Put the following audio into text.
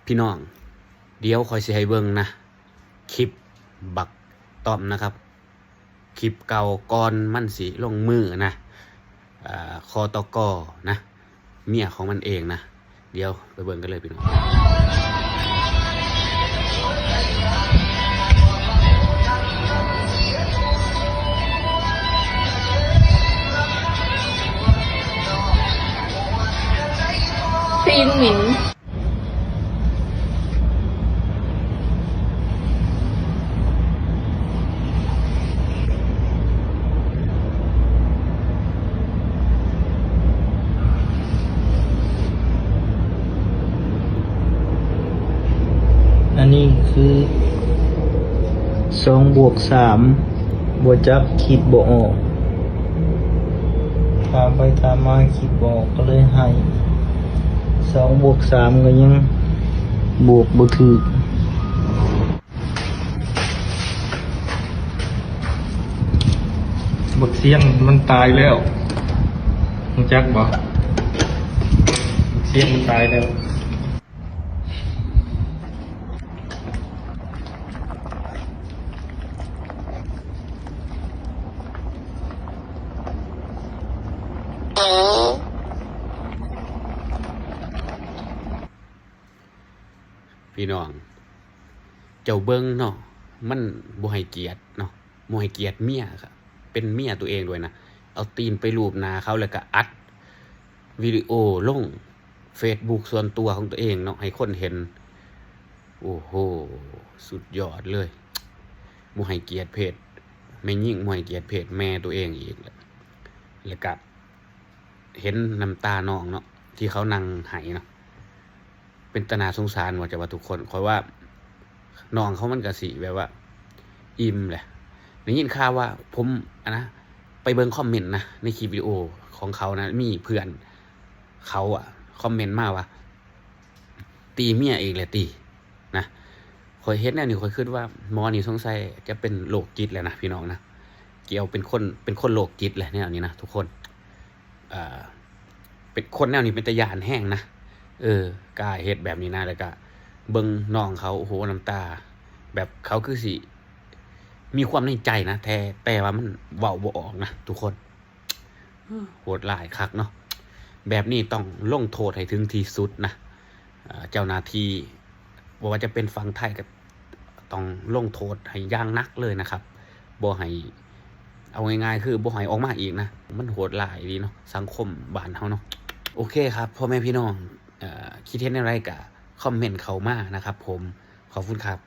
ພີ່ນ້ອງ ດຽວຂ້ອຍຊິໃຫ້ເບິ່ງນະ ຄລິບບັກຕ້ອມນະຄັບ ຄລິບເກົ່າກ່ອນມັນຊິລົງມືນະ ເອີ່ ຄຕກ ນະ ເມຍຂອງມັນເອງນະ. ດຽວໄປເບິ່ງກັນເລີຍພີ່ນ້ອງ. ຕີນໝິ່ນ. ອັນນີ້ຄືສອງບວກສາມ ບໍ່ຈັກຄິດບໍ່ອອກ ຖາມໄປຖາມມາຄິດບໍ່ອອກ ກໍເລີຍໃຫ້ ສອງບວກສາມກໍຍັງບວກບໍ່ຖືກ. ບັກຊຽງມັນຕາຍແລ້ວ ຮູ້ຈັກບໍ່? ບັກຊຽງມັນຕາຍແລ້ວ. ພີ່ນ້ອງ ເຈົ້າເບິ່ງເນາະ ມັນບໍ່ໃຫ້ກຽດເນາະ ບໍ່ໃຫ້ກຽດເມຍ ເປັນເມຍຕົວເອງດ້ວຍນະ ເອົາຕີນໄປລູບໜ້າເຂົາ ແລ້ວກະອັດວິດີໂອລົງເຟສບຸກສ່ວນຕົວຂອງຕົວເອງເນາະ ໃຫ້ຄົນເຫັນ. ໂອ້ໂຫ ສຸດຍອດເລີຍ ບໍ່ໃຫ້ກຽດເພດແມ່ຍິງ ບໍ່ໃຫ້ກຽດເພດແມ່ຕົວເອງອີກ ແລ້ວກະເຫັນນ້ຳຕານ້ອງເນາະ ທີ່ເຂົານັ່ງໄຫ້ເນາະ. ເປັນຕາໜ້າສົງສານວ່າ ຈະວ່າທຸກຄົນ ຂ້ອຍວ່ານ້ອງເຂົາມັນກະຊິແບບວ່າອີ່ມແຫຼະ. ໄດ້ຍິນຂ່າວວ່າ ຜົມ ອັນນະ ໄປເບິ່ງຄອມເມັນນະ ໃນຄລິບວິດີໂອຂອງເຂົານະ ມີເພື່ອນເຂົາອະ ຄອມເມັນມາວ່າ ຕີເມຍອີກແຫຼະຕິ ນະ. ຂ້ອຍເຫັນແນວນີ້ ຂ້ອຍຄິດວ່າໝໍນີ້ສົງໄສຈະເປັນໂລກຈິດແຫຼະນະ ພີ່ນ້ອງນະ ກ່ຽວເປັນຄົນ ເປັນຄົນໂລກຈິດແຫຼະແນວນີ້ນະທຸກຄົນ. ເອີ ເປັນຄົນແນວນີ້ເປັນຕາຢ້ານແຮງນະ ເອີ ກ້າເຮັດແບບນີ້ນະ ແລ້ວກະເບິ່ງນ້ອງເຂົາ ໂອ້ໂຫ ນ້ຳຕາ ແບບເຂົາຄືຊິມີຄວາມໃນໃຈນະ ແຕ່ ແຕ່ວ່າມັນເວົ້າບໍ່ອອກນະທຸກຄົນ. ໂຫດຮ້າຍຄັກເນາະ ແບບນີ້ຕ້ອງລົງໂທດໃຫ້ເຖິງທີ່ສຸດນະ. ເອີ ເຈົ້າໜ້າທີ່ ບໍ່ວ່າຈະເປັນຝັ່ງໄທກໍຕ້ອງລົງໂທດໃຫ້ຢ່າງໜັກເລີຍນະຄັບ ບໍ່ໃຫ້ ເອົາງ່າຍໆ ຄືບໍ່ໃຫ້ອອກມາອີກນະ ມັນໂຫດຮ້າຍອີ່ຫຼີເນາະ ສັງຄົມບ້ານເຮົາເນາະ. ໂອເຄຄັບ ພໍ່ແມ່ພີ່ນ້ອງ ເອີ ຄິດເຫັນແນວໃດກໍຄອມເມັນເຂົ້າມານະຄັບຜົມ ຂອບຄຸນຄັບ.